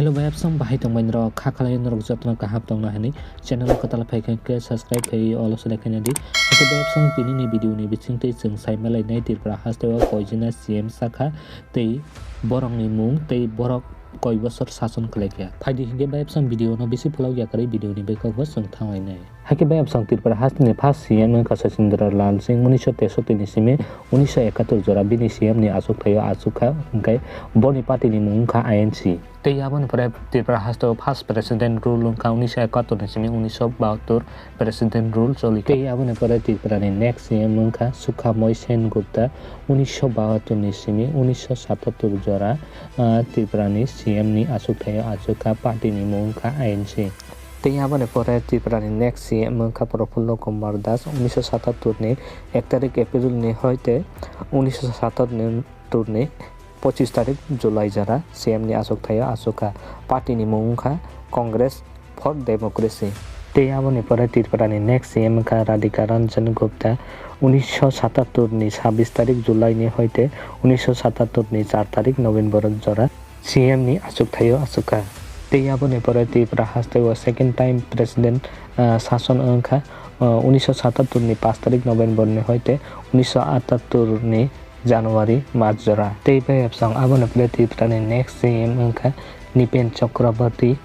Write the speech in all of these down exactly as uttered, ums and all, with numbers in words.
Hello, bayapsong bahai tongbai norok, kha khalai norok jotono kaham tongna hinwi channel o kwtal phai khe subscribe khai all select khaina di. Hake bayapsong tini ni video ni bising twi chwng sai malai nai Tripura haste o koijina C M sakha tei borok ni mung tei borok koi bosor sason khlai kha. Phaidi hinke bayapsong video no bisi phulau yakarwi video ni bwkhak bo chwng thanglai nai. Hake bayapsong Tripura haste ni first C M wngkha Sachindra Lal Singh unisho tesoti ni simi unisho ekatur jora bini C M ni achuk thaio achuk kha, hwnkhe boni party ni mung wngkha I N C. Tei aboni pore Tripura haste o first president rule wngkha unisho ekatur ni simi unisho bahatur president rule choli kha. Tei aboni pore Tripura ni next C M wngkha Sukhamoi Sen Gupta unisho bahatur ni simi unisho satatur jora, ah, Tripura ni C M ni achuk thaio achuk kha, party ni mung wngkha I N C. Tei aboni pore Tripura ni next C M wngkha Prafulla Kumar Das, unisho satatur ni ek tarik April ni hoite unisho satatur ni pochis tarik July jora C M ni achuk thaio achuk kha, party ni mung wngkha Congress for Democracy. Tei aboni pore Tripura ni next C M wngkha Radhika Ranjan Gupta, unisho satatur ni sabis tarik July ni hoite unisho satatur ni char tarik November jora C M ni achuk thaio achuk kha. Tei aboni pore Tripura haste o second time president, ah, sason wngkha, ah, unisho satatur ni pash tarik November ni hoite unisho atatur ni January mas jora. Tei bayapsong aboni pore Tripura ni next C M wngkha Nipen Chakraborty,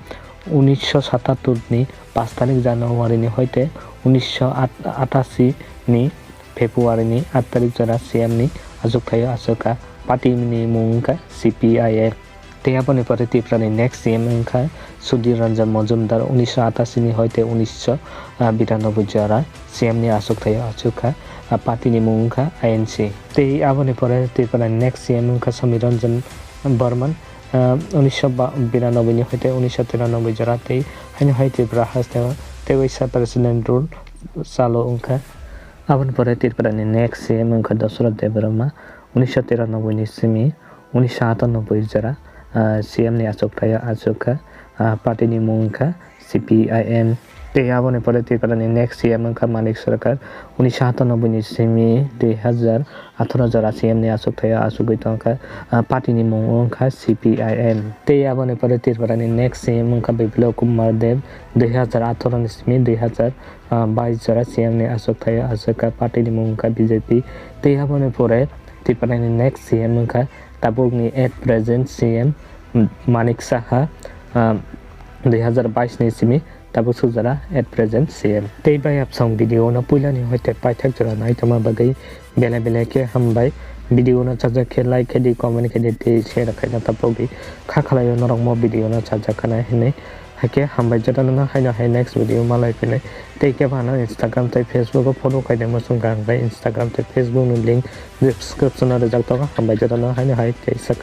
unisho satatur ni pash tarik January ni hoite unisho atashi ni February ni at tarik jora C M ni achuk thaio achuk kha, party ni mung wngkha C P I M. Tei aboni pore Tripura ni next C M wngkha Sudhir Ranjan Majumdar, unisho atashi ni hoite unisho biranoboi jora C M ni achuk thaio achuk kha, ah, party ni mung wngkha I N C. Tei aboni pore Tripura ni next C M wngkha Samir Ranjan Barman, ah, unisho biranoboi ni hoite unisho tiranoboi jora tei haino hai Tripura haste o tei waisa president rule chalo wngkha. Aboni pore Tripura ni next C M wngkha Dashrath Debbarma, unisho tiranoboi ni simi unisho atanoboi jora, ah, C M ni achuk thaio achuk kha, ah, party ni mung wngkha C P I M. Tei aboni pore Tripura ni next C M wngkha Manik Sarkar, unisho atanoboi ni simi dui hazar atharo jora C M ni achuk thaio achugwi tongkha, ah, party ni mung wngkha C P I M. Tei aboni pore Tripura ni next C M wngkha Biplab Kumar Deb, dui hazar atharo ni simi dui hazar ah, bais jora C M ni achuk thaio achuk kha, party ni mung wngkha B J P. Tei aboni pore Tripura ni next C M wngkha tabuk ni at present C M Manik Saha, ah, dui hazar bais ni simi tabuk suk jora at present C M. Tei bayapsong video no puila ni hoite paithak jora naitoma bagwi belai belai khe hambai. Video no chajak khe like khe di, comment khe di tei share khaina tabuk di. Kha khalai o norok mo video no chajak khana hinwi. Haikhe hambai jotono no haino hai next video malai phinai. Tei kebo ano Instagram tei Facebook o follow khaina muchung kha, hwnbai Instagram tei Facebook ni link description o rijak tongo. Hambai jotono haino hai tei sakha.